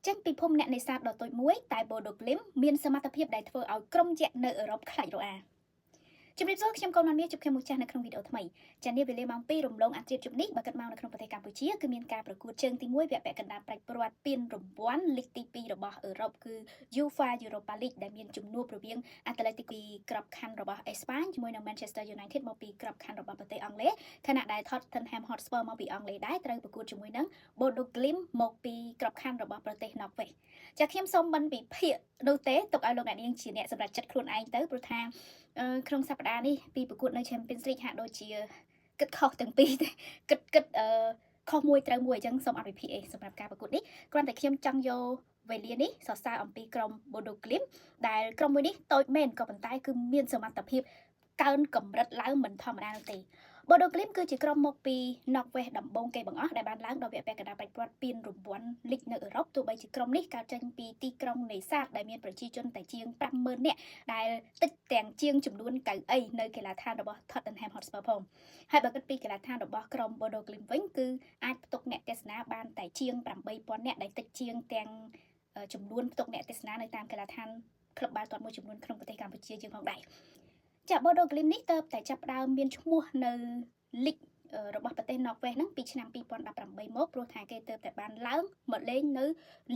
ចេញពីភូមិអ្នកនេសាទដ៏តូចមួយតែ Bodo Glimt មានសមត្ថភាពដែលធ្វើឲ្យក្រុមយក្សនៅអឺរ៉ុបខ្លាចរអាជំរាបសួរខ្ញុំកូនណានមាសជួបខ្ញុំមកចាស់នៅក្នុងវីដេអូថ្មីចានេះវេលាម៉ោង2រំលងអាធ្រាត្រជប់នេះបើគិតមកនៅក្នុងប្រទេសកម្ពុជាគឺមានការប្រកួតជើងទី1វគ្គពាក់កណ្ដាលប្រាច់ព្រាត់ពានរង្វាន់លីកទី2របស់អឺរ៉ុបគឺ UEFA Europa League ដែលមានជំនួបរវាង Atletico ពីក្របខ័ណ្ឌរបស់អេស្ប៉ាញជាមួយនឹង Manchester United មកពីក្របខ័ណ្ឌរបស់ប្រទេសអង់គ្លេសខណៈដែល Tottenham Hotspur មកពីអង់គ្លេសដែរត្រូវប្រកួតជាមួយនឹង Bodo Glimt មកពីក្របខ័ណ្ឌរបស់ប្រទេស Norway ចាខ្ញុំសូមមិនវិភាគនោះទេទុកឲ្យលោកអ្នកនាងជាអ្នកសម្រេចចិត្តខ្លួនឯងទៅព្រោះថាក្នុងសប្តាហ៍នេះពីប្រកួតនៅ Champions League ហាក់ដូចជាគិតខុសទាំងពីរទេគិតគិតអឺខុសមួយត្រូវមួយអញ្ចឹងសូមអត់វិភាគអីសម្រាប់ការប្រកួតនេះគ្រាន់តែខ្ញុំចង់យកវេលានេះសរសើរអំពីក្រុម Bodo Glimt ដែលក្រុមមួយនេះតូចមែនក៏ប៉ុន្តែគឺមានសមត្ថភាពកើនកម្រិតឡើងមិនធម្មតានោះទេ Bodo Glimt គឺជាក្រុមមកពី Norway ដំបូងគេបង្អស់ដែលបានឡើងដល់វគ្គពាក់កណ្ដាលផ្ដាច់ព្រាត់ពានរង្វាន់លីកនៅអឺរ៉ុបទោះបីជាក្រុមនេះកើតចេញពីទីក្រុងនេសាទដែលមានប្រជាជនតែជាង50000នាក់ដែលតិចទាំងជាងចំនួនកៅអីនៅកីឡាដ្ឋានរបស់ Tottenham Hotspur ផងហើយបើគិតពីកីឡាដ្ឋានរបស់ក្រុម Bodo Glimt វិញគឺអាចផ្ទុកអ្នកទស្សនាបានតែជាង8000នាក់ដែលតិចជាងទាំងចំនួនផ្ទុកអ្នកទស្សនានៅតាមកីឡាដ្ឋានក្លឹបបាល់ទាត់មួយចំនួនក្នុងប្រទេសកម្ពុជាយើងផងដែរចា Bodo Glimt នេះទៅតែចាប់ផ្ដើមមានឈ្មោះនៅលីករបស់ប្រទេស Norway ហ្នឹងពីឆ្នាំ2018មកព្រោះថាគេទៅតែបានឡើងមកលេងនៅ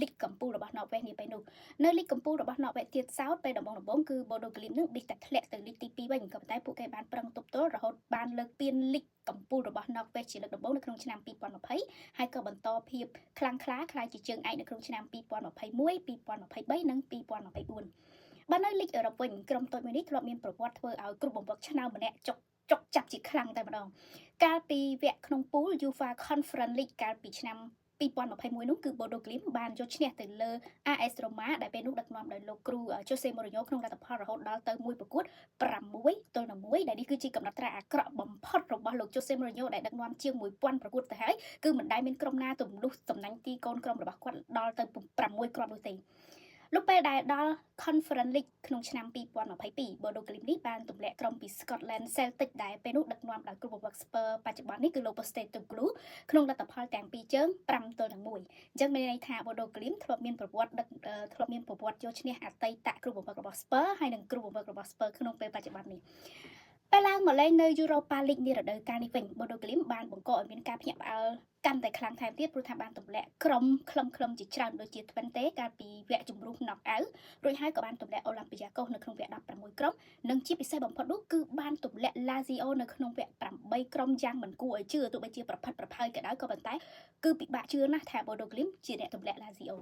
លីកកំពូលរបស់ Norway នេះពេលនោះនៅលីកកំពូលរបស់ Norway ទៀតសោតពេលដំបូងដំបូងគឺ Bodo Glimt នឹងប៊ីសតែធ្លាក់ទៅលីកទី2វិញក៏ប៉ុន្តែពួកគេបានប្រឹងទប់ទល់រហូតបានលើកពានលីកកំពូលរបស់ Norway ជាលើកដំបូងនៅក្នុងឆ្នាំ2020ហើយក៏បន្តភាពខ្លាំងក្លាក្លាយជាជើងឯកនៅក្នុងឆ្នាំ2021 2023និង2024បើនៅលីកអឺរ៉ុបវិញក្រុមតូចមួយនេះធ្លាប់មានប្រវត្តិធ្វើឲ្យគ្រូបង្វឹកឆ្នើមម្នាក់ចុកចុកចាប់ជាខ្លាំងតែម្ដងកាលពីវគ្គក្នុងពូល UEFA Conference League កាលពីឆ្នាំ2021នោះគឺ Bodo Glimt បានយកឈ្នះទៅលើ AS Roma ដែលពេលនោះដឹកនាំដោយលោកគ្រូ Jose Mourinho ក្នុងលទ្ធផលរហូតដល់ទៅមួយប្រកួត6ទល់នឹង1ដែលនេះគឺជាកំណត់ត្រាអាក្រក់បំផុតរបស់លោក Jose Mourinho ដែលដឹកនាំជាង1000ប្រកួតទៅហើយគឺមិនដែលមានក្រុមណាទម្លុះសំណាញ់ទីកូនក្រុមរបស់គាត់ដល់ទៅ6គ្រាប់នោះទេលុះពេលដែលដល់ Conference League ក្នុងឆ្នាំ2022 Bodo Glimt នេះបានទម្លាក់ក្រុមពី Scotland Celtic ដែលពេលនោះដឹកនាំដោយគ្រូបង្វឹក Spurs បច្ចុប្បន្ននេះគឺលោក Postecoglou ក្នុងលទ្ធផលទាំងពីរជើង5ទល់នឹង1អញ្ចឹងមានន័យថា Bodo Glimt ធ្លាប់មានប្រវត្តិយកឈ្នះអតីតគ្រូបង្វឹករបស់ Spurs ហើយនិងគ្រូបង្វឹករបស់ Spurs ក្នុងពេលបច្ចុប្បន្ននេះពេលឡើងមកលេងនៅ Europa League នារដូវកាលនេះវិញ Bodo Glimt បានបង្កឲ្យមានការភ្ញាក់ផ្អើលកាន់តែខ្លាំងថែមទៀតព្រោះថាបានទម្លាក់ក្រុមខ្លឹមខ្លឹមជាច្រើនដូចជា Twente កាលពីវគ្គជម្រុះ knock out រួចហើយក៏បានទម្លាក់ Olympiacos នៅក្នុងវគ្គ16ក្រុមនិងជាពិសេសបំផុតនោះគឺបានទម្លាក់ Lazio នៅក្នុងវគ្គ8ក្រុមយ៉ាងមិនគួរឲ្យជឿទោះបីជាប្រផិតប្រផើយក៏ដោយក៏ប៉ុន្តែគឺពិបាកជឿណាស់ថា Bodo Glimt ជាអ្នកទម្លាក់ Lazio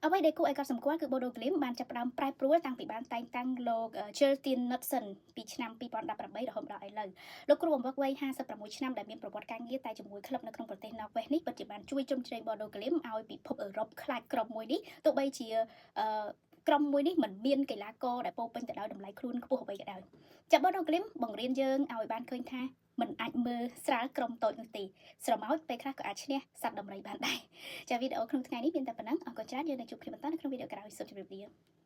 អ្វីដែលគួរឲ្យកត់សម្គាល់គឺ Bodo Glimt បានចាប់ផ្ដើមប្រែប្រួលតាំងពីបានតែងតាំងលោក Kjetil Knutsen ពីឆ្នាំ2018រហូតដល់ឥឡូវលោកគ្រូបង្វឹកវ័យ56ឆ្នាំដែលមានប្រវត្តិការងារតែជាមួយក្លឹបនៅក្នុងប្រទេស Norway នេះពិតជាបានជួយជ្រោមជ្រែង Bodo Glimt ឲ្យពិភពអឺរ៉ុបខ្លាចក្រុមមួយនេះទោះបីជាក្រុមមួយនេះមិនមានកីឡាករដែលពោពេញទៅដោយតម្លៃខ្លួនខ្ពស់អ្វីក៏ដោយចា Bodo Glimt បង្រៀនយើងឲ្យបានឃើញថាមិនអាចមើលស្រាលក្រុមតូចនោះទេស្រមោចពេលខ្លះក៏អាចឈ្នះសត្វដំរីបានដែរចាវីដេអូក្នុងថ្ងៃនេះមានតែប៉ុណ្ណឹងអរគុណច្រើនយើងនឹងជួបគ្នាបន្តនៅក្នុងវីដេអូក្រោយសូមជម្រាបលា។